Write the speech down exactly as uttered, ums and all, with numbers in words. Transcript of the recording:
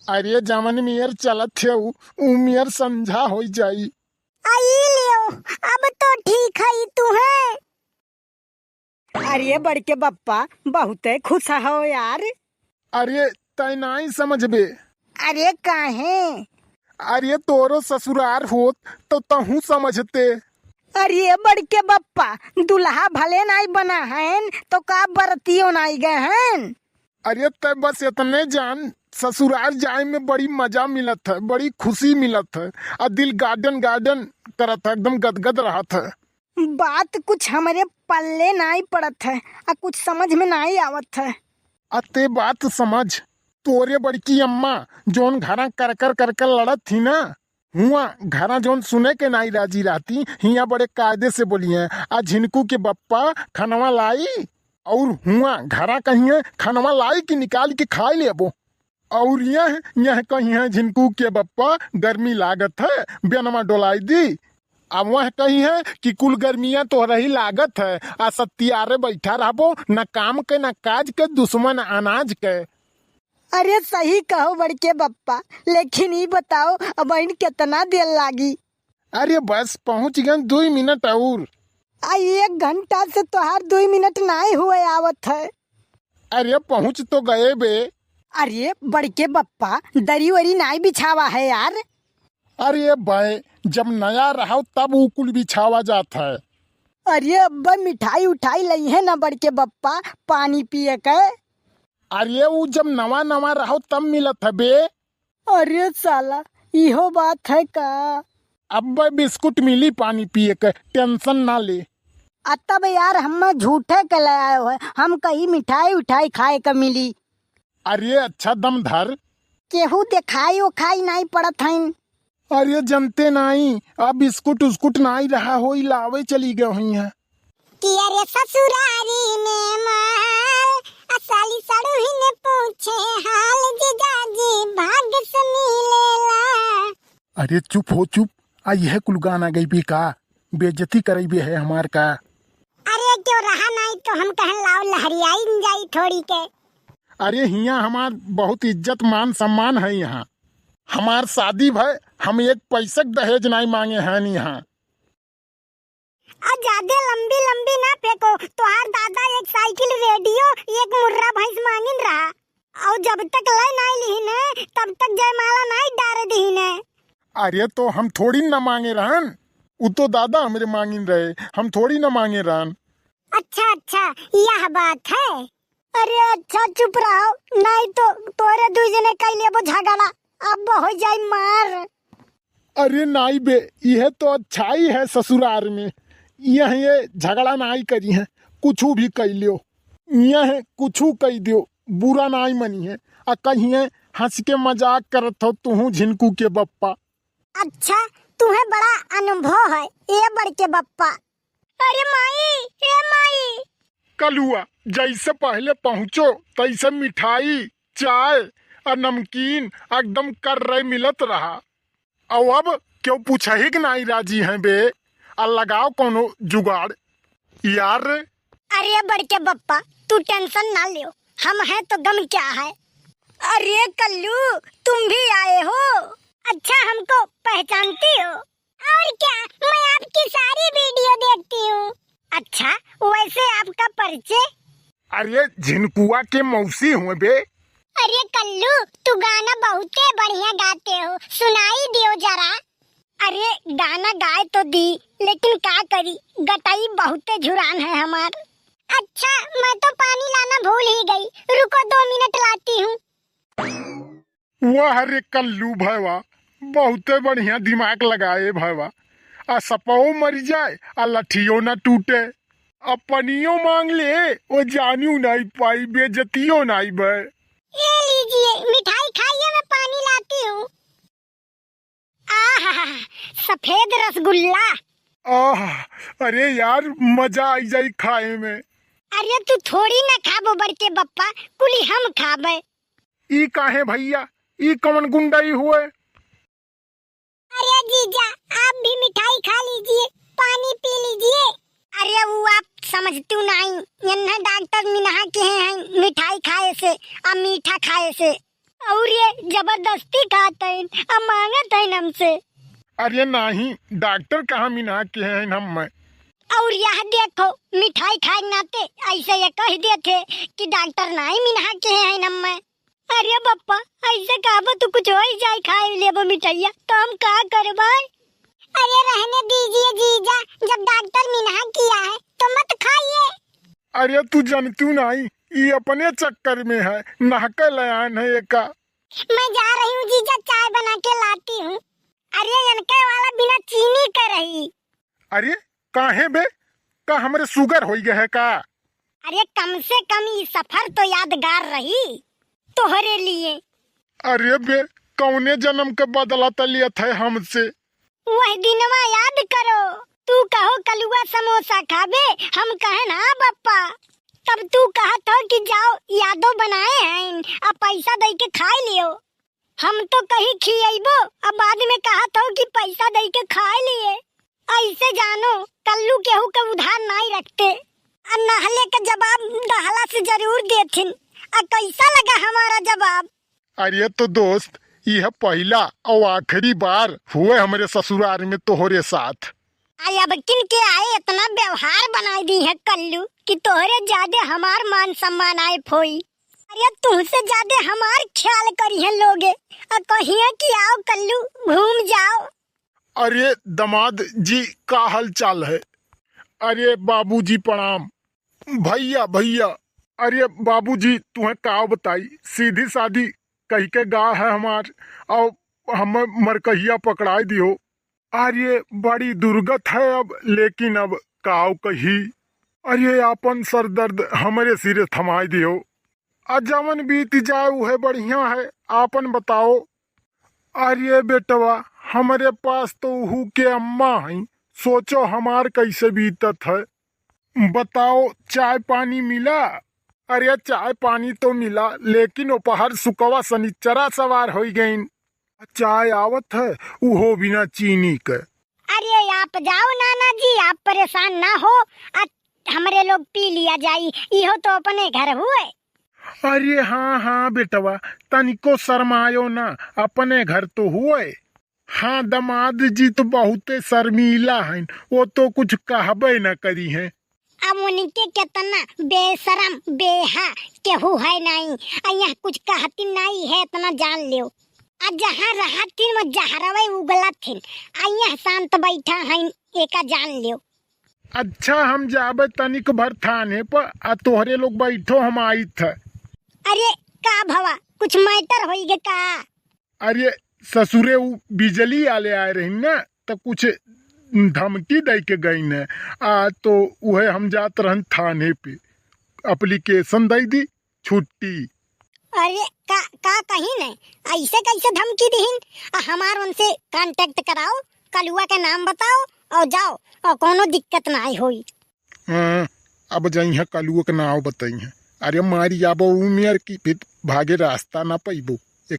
अरे जवन मेर चलत है उ, उ मेर संझा होइ जाई। आई लियो, अब तो ठीक है तू है। अरे बड़के बप्पा, बहुते खुश हो यार। अरे तै नाई समझबे। अरे काहे? अरे तोरो ससुरार होत तो तहूँ समझते। अरे बड़के बप्पा, दुल्हा भले नाई बना हन तो का बरतियो नाई गए हन? अरे तै बस इतने जान, ससुरार जाए में बड़ी मजा मिलत है, बड़ी खुशी मिलत है, आ दिल garden garden करत है, एकदम गदगद रहत है। बात कुछ हमरे पल्ले नाई पड़त है, आ कुछ समझ में नाई आवत है। आ ते बात समझ, तोरे बड़की अम्मा जौन घरा कर कर कर कर लड़त थी ना, हुआ घरा जौन सुने के नाई राजी रहती, हिया बड़े कायदे से बोलिए, "आ झिनकू के बप्पा खनवा लाई?" और हुआ घरा कहिए, "खनवा लाई कि निकाल के खाई लेबो?" और यह, यह कहिए, "झिनकू के बप्पा गर्मी लागत है, बेनवा डोलाई दी।" अब वह कहिए कि "कुल गर्मियाँ तोहरा ही लागत है, आ सत्तियारे बैठा रहबो, न काम के न काज के, दुश्मन अनाज के।" अरे सही कहो बड़के बप्पा, लेकिन ई बताओ अबहिन केतना देर लागी? अरे बस पहुँच गए, दुई मिनट और। आ एक घंटा से तोहार दुई मिनट नाई हुए आवत है। अरे पहुँच तो गए बे। अरे बड़के बप्पा, दरी वरी नाई बिछावा है यार। अरे बे, जब नया रहो तब उ कुल बिछावा जात है। अरे अब्बा मिठाई उठाई लई है ना बड़के बप्पा, पानी पिए के। अरे उ जब नवा नवा रहो तब मिलत है बे। अरे साला, इहो बात है का? अब्बे बिस्कुट मिली पानी पिए के, tension ना ले। आ तब यार हम्मे झूठे के ले आयो है, हम कही मिठाई उठाई खाए के मिली। अरे अच्छा दम धर। केहू देखाई उखाई नाई पड़त हईन। अरे जनते नाई, अब बिस्कुट उस्कुट नाई रहा होई, लावे चली गए हुई हैं। कि अरे ससुरारी में माल, आ साली सड़ुहिन पूछे हाल, जीजाजी भाग से मिलेला। अरे चुप हो चुप, आ यह कुल गाना गई बे का? बेइज्जती करई बे है हमार का? अरे क्यों रहा नाई तो हम कहन लाओ लहरियाइन जाई थोड़ी के। अरे हियाँ हमार बहुत इज्जत मान सम्मान है यहाँ। हमार शादी भय, हम एक पैसा के दहेज नाई मांगे हैं यहाँ। आ जादे लंबी लंबी ना फेंको, तोहार दादा एक साइकिल, रेडियो, एक मुर्रा भैंस मांगिन रहा, और जब तक ले नाई लिहिने, तब तक जयमाला नाई डारे दिहिने। अरे तो हम थोड़ी ना मांगे रहन, उ तो दादा हमरे मांगिन रहे, हम थोड़ी ना मांगे रहन। अच्छा अच्छा, यह बात है। अरे अच्छा चुप रहो, नाई तो तोरे दुई जने कई लेबो झगड़ा, अब हो जाई मार। अरे नाई बे, यह तो अच्छाई है ससुरार में, यह ये झगड़ा नाई करी है, कुछू भी कई लियो, यह कुछू कई दियो, बुरा नाई मनी है, आ कहिए हंस के मजाक करत हो तुहू झिनकू के बप्पा। अच्छा, तुहे बड़ा अनुभव है, ए बड़के बप्पा। अरे माई, ए माई। कलुआ, जैसे पहले पहुँचो, तैसे मिठाई, चाय आ नमकीन एकदम कर रहे मिलत रहा। और अब क्यों पूछही के नाई राजी हैं बे? आ लगाओ कोनो जुगाड़ यार। अरे बड़के बप्पा, तू tension ना लियो, हम हैं तो गम क्या है। अरे कल्लू, तुम भी आए हो? अच्छा, हमको पहचानती हो? और क्या, मैं आपकी सारी video देखती हूँ। अच्छा, वैसे आपका परिचय? अरे झिनकुआ के मौसी हुए बे। अरे कल्लू, तू गाना बहुते बढ़िया गाते हो, सुनाई दियो जरा। अरे गाना गाए तो दी, लेकिन का करी, गटई बहुते झुरान है हमार। अच्छा, मैं तो पानी लाना भूल ही गई, रुको दो मिनट लाती हूँ। वाह रे कल्लू भैवा, बहुते बढ़िया दिमाग लगाए भैवा। आ सपवो मरि जाए, आ लठियो ना टूटे। आ पनियो मांग ले, ओ जानियो नाई पाई, बेइज्जतियो नाई बे। ये लीजिए, मिठाई खाइए, मैं पानी लाती हूँ। आहा, सफेद रसगुल्ला। आह, अरे यार, मजा आई जाई खाए में। अरे तू थोड़ी ना खाबो बड़के बप्पा, कुली हम खाबे। ई काहे भैया, ई कवन गुंडई हुए? अरे जीजा, आप भी मिठाई खा लीजिए, पानी पी लीजिए। अरे वो आप समझतू नाई, यन्हे डॉक्टर मिनहा कहे हैं मिठाई खाए से, आ मीठा खाए से। और ये जबरदस्ती खात हइन, अब मांगत हइन हमसे। अरे नाही, डॉक्टर कहाँ मिन्हा के हैं हम? और यह देखो, मिठाई खाए के नाते ऐसे ये कह देते कि डॉक्टर नाही मिन्हा के हैं हम। अरे बप्पा, ऐसे कहबो तो कुछ हो ही जाए, खाए लेबो मिठाइया, तो हम का करबै? अरे रहने दीजिए जीजा, जब डॉक्टर मिन्हा किया है तो मत खाइए। अरे तू जनतू नाही, ई अपने चक्कर में है, नहके लयान है एका। मैं जा रही हूँ जीजा, चाय बना के लाती हूँ। अरे इनके वाला बिना चीनी के रही। अरे काहे बे, का हमरे शुगर होई गए है का? अरे कम से कम ई सफर तो यादगार रही तोहरे लिए। अरे बे, कौने जन्म के बदला त लियत है हमसे? वह दिनवा याद करो, तू कहो कलुआ समोसा खाबे, हम कहन हाँ बप्पा। तब तू कहत हो कि जाओ यादो बनाए हैं, अब पैसा दे के खाए लियो। हम तो कही खियैबो, अब बाद में कहत हो कि पैसा दे के खाए लिए। ऐसे जानो, कल्लू केहू के उधार नाई रखते। आ नहले का जवाब दहला से जरूर देथिन। आ कैसा लगा हमारा जवाब? अरे तो दोस्त, यह पहिला और आखिरी बार हुए हमरे ससुरार में तोहरे साथ। आ अब किन के आए इतना व्यवहार बनाई दी है कल्लू कि तोहरे ज्यादा हमार मान सम्मान आए फोई। अरे तुहसे ज्यादा हमार ख्याल करी है लोगे, आ कहिए कि आओ कल्लू घूम जाओ। अरे दामाद जी, का हाल चाल है? अरे बाबूजी प्रणाम। भैया, भैया, अरे बाबूजी, तुहें का बताई, सीधी सादी कही के गा है हमार, और हम मरकहिया पकड़ाई दियो। अरे बड़ी दुर्गत है अब, लेकिन अब काव कही। अरे आपन सर दर्द हमरे सिरे थमाई दियो। आ जवन बीत जाए उहे बढ़िया है, आपन बताओ। अरे बेटवा, हमरे पास तो उहू के अम्मा हईं, सोचो हमार कैसे बीतत है। बताओ, चाय पानी मिला? अरे चाय पानी तो मिला, लेकिन ओपहर सुकवा सनिचरा सवार होई गईन। चाय आवत है, उहो बिना चीनी के। अरे आप जाओ नाना जी, आप परेशान ना हो, आ हमरे लोग पी लिया जाई, इहो तो अपने घर हुए। अरे हाँ, हाँ बेटवा, तनिको शर्मायो ना, अपने घर तो हुए। हाँ, दामाद जी तो बहुते शर्मीला हैं, वो तो कुछ कहबे न करी हैं। अब उनके कितना बेशरम, बेहा केहू है नहीं, आ यहाँ कुछ कहती नहीं है, इतना जान लियो। आ जहाँ रहत थिन, वो जहरवे उगलत थिन, आ यहाँ शांत बैठा हैं, एका जान लियो। अच्छा, हम जाबे तनिक भर थाने पर, आ तोहरे लोग बैठो, हम आइत है। अरे का भवा, कुछ मैटर होई गे का? अरे ससुरे, उ बिजली आले आए रही ना, त कुछ धमकी दे के गई न, आ तो उहे हम जात रहन थाने पे, एप्लीकेशन दे दी, छुट्टी। अरे का, का कही न, ऐसे कैसे धमकी दिहिन? आ हमार उनसे कॉन्टैक्ट कराओ, कलुआ के नाम बताओ और जाओ, और कोनो दिक्कत ना आई होई। हाँ, अब जइहें कलुआ के नाव बतइहें। अरे मारी आबो उमेर की फिर भागे रास्ता ना पइबो।